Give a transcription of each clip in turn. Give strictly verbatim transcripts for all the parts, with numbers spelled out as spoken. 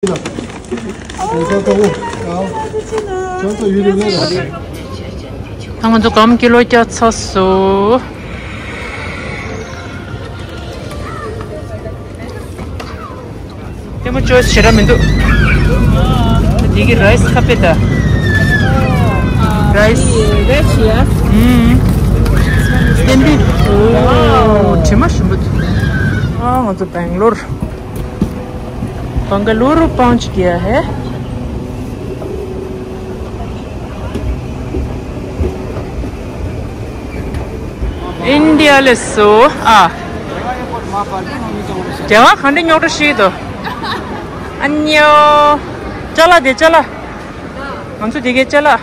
ད་ང་ཚོ་སྒམ་ཀི་ལོ་བརྒྱ་ཚར་སོང་། ལྟད་མོ་བཅོས་ཞེ་དྲག་མི་འདུག་འདི་གི་རའི་སི་ཁ་པེ་ད། རའི་སི། རེད་ཡ། ཨུམ། སྟན་པི། ཨོ། དྲི་མ་ཞིམ་པོ་འདུག་ཨ། ང་ཚོ་སྦེང་ལོར། Bengaluru पहुंच गया है। India ལས་སོ། ཨ། རྒྱ་གར་ག་འདྲ་རྙོག་དྲ་ཞིག་འདུག་ཨ་ཉོ། ཅ་ལག་དེ་ཅ་ལག་ང་ཚོ་དེ་གའི་ཅ་ལག་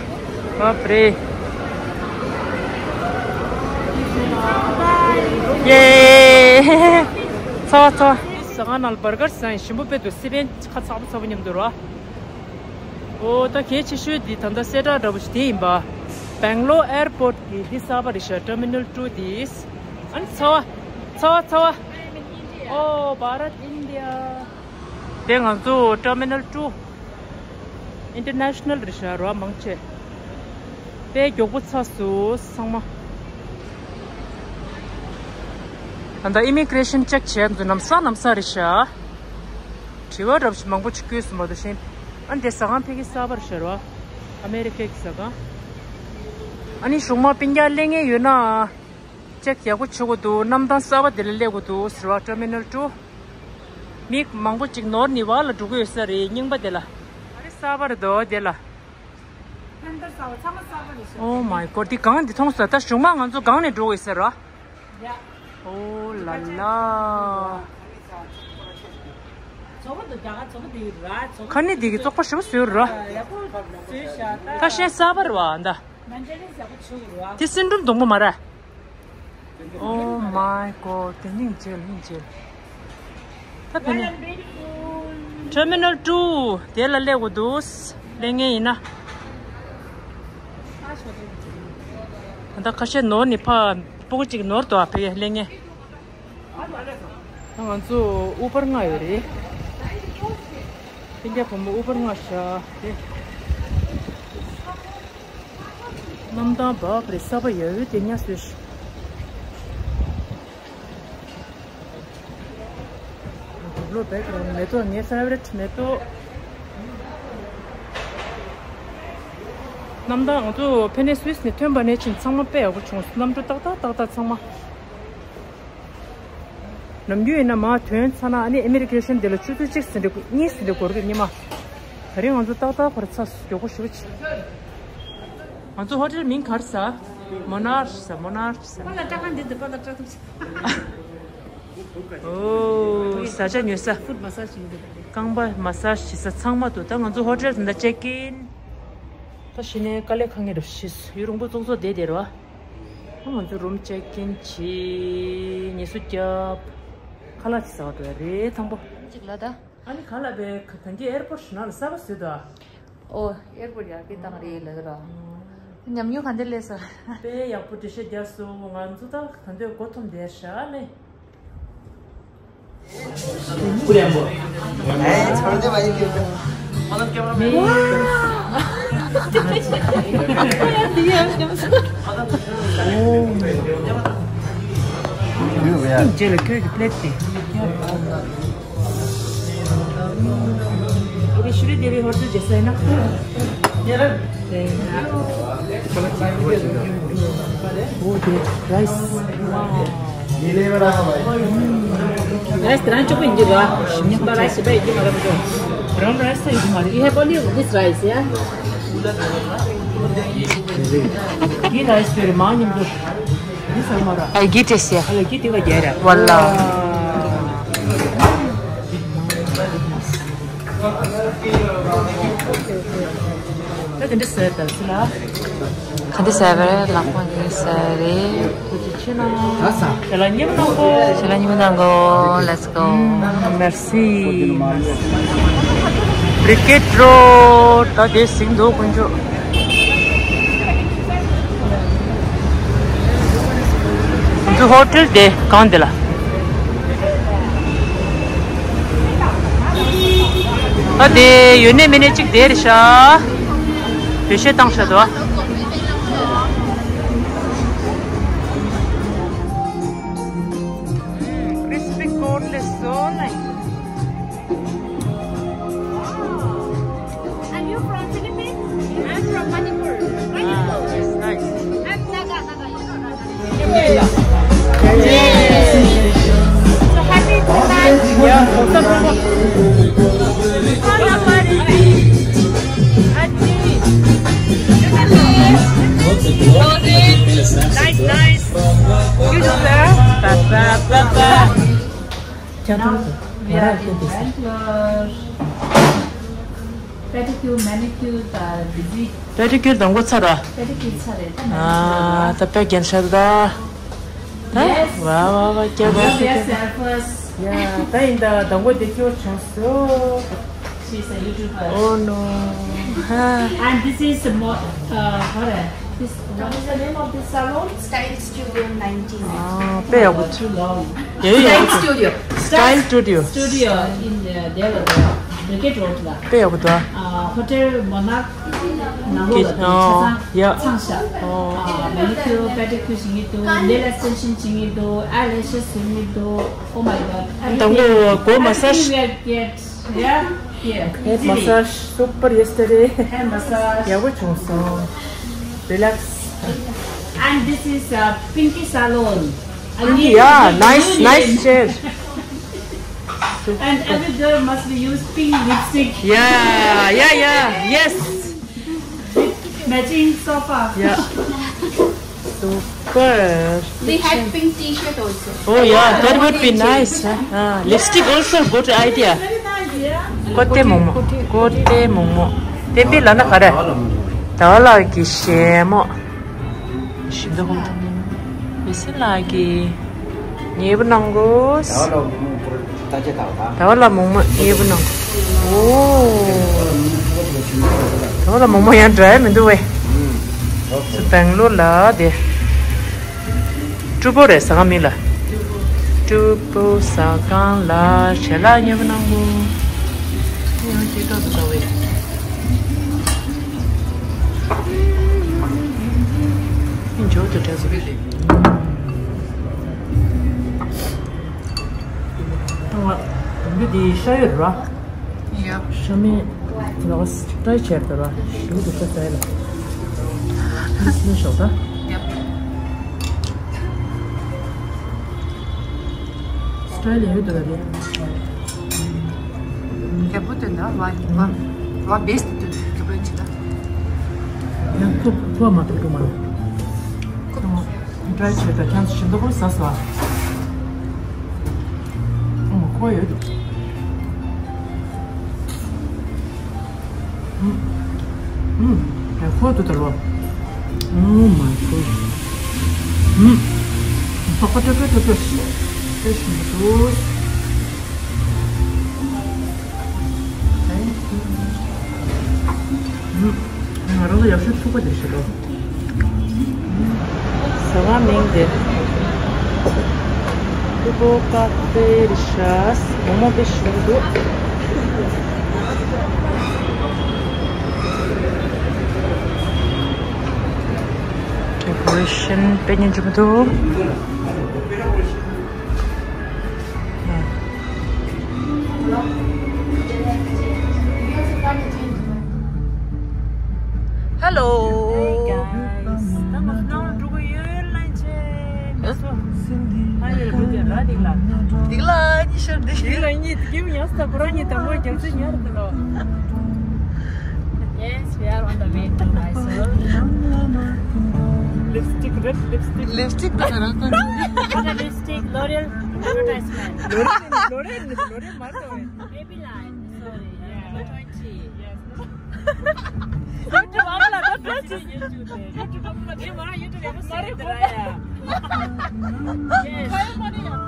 བབ་རེད། ཡེ། ཚ་བ་ཚ་བ། ཟ་ཁང་ནང་ལ་བར་གར་ཟ་ཡིན། ཞིམ་པོ་དཔེ་འདུག་སི་པན་ཁ་ཚ་པོ་ཚ་པོ་མཉམ་དུ་རོ། ཨོ། ད་གལ་ཆེ་ཤོས་འདི་ད་ལྟ་གསལ་བསྒྲགས་འདྲ་པོ་ཞིག་དེ་ཡིན་པ། སྦེང་ལོར་ཨེར་པོར་གི་འདི་གསར་པ་རེད་ཤག Terminal two འདི། ཨ་ནི་ཚ་བ། ཚ་བ་ཚ་བ། ཨོ། Bharat India། དེ་ང་ཚོ་Terminal two International རེད་ཤག་རོ། མང་ཆེ་དཔེ་མགྱོགས་པོ་ཚ་སོང་ཚང་མ། ད་ལྟ་ཨི་མི་གྷི་རེ་ཤན་ཅེག་བྱས་ཚོ་ནམ་སང་ནམ་སང་རེད་ཤག་དྲི་བ་འདྲ་པོ་ཞིག་མང་པོ་ཞིག་བཀོད་སོང་མ་གཏོགས་ཤེས། ཨ་ནི་དེ་ཟ་ཁང་ཕ་གི་གསར་པ་རེད་ཤག་རོ། ཨ་མེ་རི་ཁའི་ཟ་ཁང་། ཨ་ནི་གཞུག་མ་སྤུན་ཀྱག་སླེབས་མཁན་ཡོད་ན། ཅེག་ཡག་པོ་བྱེད་དགོས་འདུག་གནམ་ཐང་གསར་པ་དེ་ལ་སླེབས་དགོས་འདུག་ཟེར་བ། Terminal two། མི་མང་པོ་ཅིག་ནོར་ནི་བ་ལ་འགྲོ་གི་ཡོད་ས་རེད། རྙིང་པ་དེ་ལ། ཨ་རེ་གསར་པ་རེད་དོ་དེ་ལ། ཕན་ཐོགས་གསར་པ་ཚང་མ་གསར་པ་རེད་ཤག Oh my god། འདི་གང་འདི་མཐོང་སོང་། ད་གཞུག་མ་ང་ཚོ་གང་ནས་འགྲོ་དགོས་ས་རེད། ཡ། ཨོ་ལ་ལ། ཚོགས་པ་འདུག་རྒྱ་གར་ཚོགས་པ་འདི་ར་ཚོགས་པ། ཁ་ནི་འདི་གི་ཚོགས་པ་ཞེ་པོ་བཟོས་ར། ཡག་པོ་བཟོས་ཤག་ད་ཤེས་གསར་པ་རེད་བ་ད། མན་ཇ་རི་ཡག་པོ་བྱུག་ར། དེ་སིན་སྒྲོམ་སྡོང་པོ་མ་ར། Oh my god། དེ་སྙིང་རྗེ་སྙིང་རྗེ། ད་ཕན་ནི། Terminal two དེ་ལ་སླེབས་དགོས་འདུག་སླེབས་མཁན་ཡིན་ན། ད་ལྟ་ཁ་ཤས་ནོར་ནི་ཕ་སྤུ་གུ་གཅིག་ནོར་འདུག་ཨ་ཕ་གི་སླེབས་མཁན། ད་ང་ཚོ་ཨུ་བར་མངགས་ཡོད་རེད། སྤུན་ཀྱག་བུ་མོ་ཨུ་བར་མངགས་ཤག་དེ། གནམ་ཐང་བབ་རེད། གསར་པ་ཡོད་དེ་ཉག་བཟོས་ཤག་ལོ་བེག་རང་མེ་ཏོག་ངའི་ཕེ་ཝ་རི་ཊི་མེ་ཏོག་གནམ་ཐང་ང་ཚོ་ཕ་ནས་སུད་སི་ནས་ཐོན་པ་ནས་ཕྱིན་ཚང་མ་དཔེ་ཡག་པོ་བྱུང་སོང་། གནམ་གྲུ་ཏག་ཏག་ཏག་ཏག་ཚང་མ། ནམ་རྒྱུན་ཡིན་ན་མར་ཐོན་ཚར་ན་ཨ་ནི་ཨི་མི་གྷི་རེ་ཤན་དེ་ལ་ཆུ་ཚོད་གཅིག་ཟིན་འདྲ་གཉིས་ཟིན་འདྲ་འགོར་གི་རེད་སྙམ། ད་རིང་ང་ཚོ་ཏག་ཏག་ཕར་ཚར་སོང་། མགྱོགས་པོ་ཞེ་པོ་ཅིག་ང་ཚོ་ཧོ་ཊེལ་མིང་ག་རེ་ཟེར། མོ་ནར་ཟེར། མོ་ནར་ཟེར། པ་ལ་སྐྲ་ཁང་འདི་འདི་པ་ལ་སྐྲ་ཐུབ་ཟེར། ཨོ། བཟའ་བཅའ་ཉོ་ས། ཕུཊ་མ་སཱ་ཇི་ཡིན་འདུག་རྐང་པ་མ་སཱ་ཇི་བྱེད་ས་ཚང་མ་འདུག་ད་ང་ཚོ་ཧོ་ཊེལ་འདི་ཆེག་ཨིན། ད་གཞི་ནས་དཀའ་ལས་ཁག་ངེས་རེད་ཤི། ཡུན་རིང་པོ་ཙོག་ཙོག་བསྡད་བསྡད་རེད་བ། ང་ཚོ་རུམ་ཆེག་ཨིན་བྱས། ཉལ་ས་རྒྱབ། ཁ་ལག་ཅིག་ཟ་བར་འགྲོ་ཡ་རེད་དང་པོ། གཅིག་ལ་ད། ཨ་ནི་ག་ལ་བའི་ད་གིན་ཨེར་པོར་ཊི་ནང་ལ་གསར་པ་བཟོས་འདུག་ཨོ། ཨེར་པོར་ཊི་ཡར་རྒྱས་བཏང་རེད་ལབ་ར། ཉམས་མྱོང་ག་འདྲ་སླེབས་སོང་། དཔེ་ཡག་པོ་འགྲེལ་བཤད་རྒྱག་སོང་། ང་ཚོ་ད་ད་དུང་མགོ་འཐོམས་བསྡད་ཤག་ཨ་ནི། རྗེས་ལ་ཁྱོད་ཀྱི་པླེ་ཊི་དེ། ཨོ་ཁེ། ཤུ་རི་དེ་བི་ཧོ་ཊེལ་རྗེས་ས་ཡིན་ན། ཨོ་དེ་རའི་སི། རའི་སི་དེ་རང་གཅིག་པུ་ཡིན་གྱི་རེད་བ། ཞིམ་ཉམས་པ་རའི་སི་ཞིམ་པ་ཡིན་གྱི་མ་རེད་པ། རང་རའི་སི་ཡིན་གྱི་མ་རེད། You have only this rice, yeah? འདི་རའི་སི་དེ་རེད་མ་ཉམས་འདུག་འདི་ཟ་མ་ར། I get it, yeah. ཨ་ལ་གི་དེ་ག་རྒྱལ་ར། ཝ་ལ། ད་དེ་འདྲ་ཟེར་ད་སི་ལ། ག་འདྲ་ཟེར་བ་རེད། ལག་པ་འདི་ཟེར་རེད། ཁོ་ཚོ་ཕྱི་ནང་དེ་ལ་མཉམ་གནང་གོ། ཕྱི་ལ་མཉམ་གནང་གོ། Let's go. Merci. Briquet Road ད་དེ་ཟིན་འདུག་དཀོན་མཆོག་ང་ཚོ་ཧོ་ཊེལ་དེ་གང་དེ་ལ། ཨ་དེ་ཡོད་ནས་མེད་ནས་གཅིག་དེ་རེད་ཤག་བེད་སྤྱོད་བཏང་ཤག་དོ། Crispy corn is so nice. Are you from Philippines? I'm from Manipur. Manipur. Nice, nice. I'm Naga, Naga, you know Naga. So happy tonight. Yeah, what's up, bro? Hello, buddy. Auntie. Nice, nice. You do well. Ba, ba, ba, ba. Now we are in manicure. Pedicure, manicure, uh, visit. Pedicure དང་གོ་ཚར་ར། Pedicure ཚར་རེད། ད་manicure ཨ་ད་དཔེ་རྒྱན་ཤར་ད། ད་Yes. ཝ་ཝ་ཝ་ཀྱ་ཝ། Yes, yes, yes, yes. Yeah, ད་ཡིན་ད་དང་གོ་དེ་ཁྱོད་བྱུང་སོ། She's a YouTuber. Oh no. And this is the mo- uh, what a- This, what is the name of this salon? Style Studio nineteen. ཨ་དཔེ་ཡག་པོ། Too long. ཡེ་ཡེ། Style Studio. Style Studio. Studio in the, there, the Brigade Road ལ། དཔེ་ཡག་པོ་འདུག་ཨ། Hotel Monarch ནང་ལོགས་ལ། ཨ་ཆ་ཚང་ཡ་ཚང་ཤག་ཨ་manicure, pedicure བྱེད་ཀྱི་འདུག nail extension བྱེད་ཀྱི་འདུག eyelashes བཟོ་གི་འདུག Oh my God. དང་པོ་གོ་massage. Everything we are get. Yeah, yeah. Head massage super yesterday. Head massage. ཡག་པོ་བྱུང་སོང་། Relax. And this is a Pinky Salon. Pinky, yeah, nice, nice chair. And every girl must be use pink lipstick. Yeah, yeah, yeah, yes. Matching sofa. Yeah. Super. They had pink T-shirt also. Oh yeah, that would be nice. Huh? Ah, lipstick also good idea. Very nice, yeah. ཀོ་ཏེ་མོག་མོག་ཀོ་ཏེ་མོག་མོག་དེ་པི་ལ་ན་ག་རེ། ད་ལ་གི་ཞེ་མོ། ཞིམ་ད་ཧོ། མི་སི་ལ་གི་ཉེ་བུ་ནང་གོ། ད་བ་ལ་མོག་མོག་ཉེ་བུ་ནང་། ཨོ། ད་བ་ལ་མོག་མོག་ཡང་འདྲ་མི་འདུག་བས། སུ་སྦེང་ལོར་ལ་དེ། ཀྲུ་པོ་རེད་ཟ་ཁང་མིང་ལ། ཀྲུ་པོ་ཟ་ཁང་ལ་ཞལ་ལག་ཉེ་བུ་ནང་གོ། ཡང་སྐྱེ་ཀ་དུ་ལྟ་བས། འཇོག་ཏུ་འདྲ་ཟེར་བས་ལེ། ང་དང་པོ་འདི་ཤ་ཡོད་ར། ཡ། ཤ་མེད་ལོག་ཅིག་ཏྲའི་ཆེར་དུ་ར་ཞུ་དུ་ཆ་ཚ་ལ། མི་ཤོག་ད། ཡ། སི་ཊའིལ་ཡོད་དུ་ར་རེད། རྒྱལ་པོ་དེ་འདྲ་བ་བ་བ་བེ་སི་ཊི་དེ་རྒྱལ་པོ་ཡིན་ཅི་ད། ཡང་ཁོ་ཁོ་མ་གཏོགས་ཁོ་མ་རེད། ཁོ་མ། འདྲ་བྱེད་དང་ཁྱམས་སུ་ཞིམ་མདོག་ཁོ་ཟ་ཟ། ཨོ་ཁོ་ཡོད་འདུག་ཨུམ། ཨུམ། ཡ་ཁོ་འདུག་ད་ལོ། ཨོ་མའི་གོཌ། ཨུམ། ཕག་པ་ཏོ་ཏོ་ཏོ་ཏོ་ཤི། ཏོ་ཤི་མི་འདུག་ཨུམ། ང་རང་ལ་ཡག་ཤོས་ཐུག་པ་དེ་ཞིག་རེད། ཟ་ཁང་མིང་དེ། ཀྲུ་པོ་ཀ་ཕེ་རི་ཤ་སི། མོག་མོག་དཔེ་ཞིམ་པོ་འདུག་ཌེ་ཀོ་རེ་ཤན་དཔེ་སྙིང་རྗེ་པོ་འདུག Hello. Hey guys. ད་ང་ཚོ་ནང་ལ་འགྲོ་གི་ཡོད་ལན་ཆེ། ཨ། ཨ་ཡོད་འགྲོ་གི་ར་འདི་ལ། འདི་ལ་གཉིས་ཤར་འདི། འདི་ལ་གཉིས་ཀྱིས་ཡང་ས་ཁོ་རང་གཉིས་དང་པོ་རྒྱབ་ཚད་ཉར་དུ་ལོ། Yes, we are on the way to Mysore. Lipstick, red lipstick. Lipstick ད་རང་གོན། Lipstick, L'Oreal advertisement. L'Oreal, L'Oreal, L'Oreal མ་གཏོགས། Maybelline, sorry, yeah, number twenty. Yes. YouTube ཨ་མ་ལགས་ད་ཌི་རེ་སི་ཅིག YouTube ནས། YouTube ཨ་མ་ལགས་ངས་མ་རང་YouTube ཡག་པོ་བཟོས་འདི་ར་ཡ། Yes. Maybelline.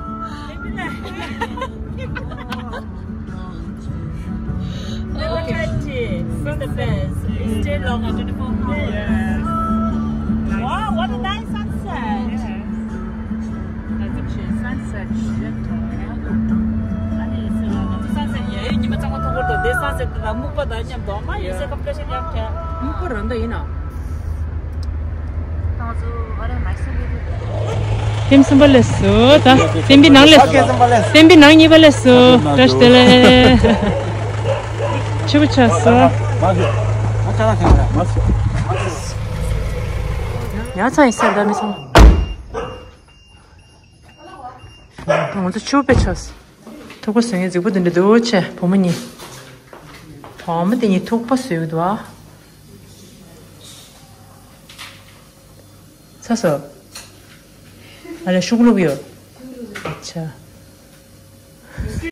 Number twenty is the best. It stay longer, twenty-four hours. Yes. Wow, what a nice sunset. Yeah. That's a sunset. ཨ་ནི་ང་ཚོ་སན་སེཊ་ཡ་ཡོད་ཉི་མ་གཙང་མ་མཐོང་གི་འདུག་དེ། ས་ཟེར་དུ་དང་སྨུག་པ་དང་མཉམ་དུ་མ་ཡིན་ཟེར་ཀམ་པྲེ་ཤན་ཡང་ཁྱེད། སྨུག་པ་རང་ད་ཡིན་ན། ཐེམ་གསུམ་པ་ལས་སུ། ད་ཐེམ་པའི་ནང་ལས་སུ། ཐེམ་པའི་ནང་གཉིས་པ་ལས་སུ། བཀྲ་ཤིས་བདེ་ལེགས། ཆུ་བོ་ཆགས་སོ། ཡ་ཚ་ཡིན་སེར་ད་མི་ཚང་མ། ང་ཚོ་ཆུ་བོ་པེ་ཆགས་སོ། ཐུག་པ་བཟོ་མཁན་རྫིག་པོ་དེ་འདྲ་འདུག་ཆེ་བུ་མོ་གཉིས། བུ་མོ་དེ་གཉིས་ཐུག་པ་བཟོས་འདུག་ཨ། ཚ་སོ། ཨ་ལས་ཤུགས་ལུག་ཡོད། ཨ་ཆ།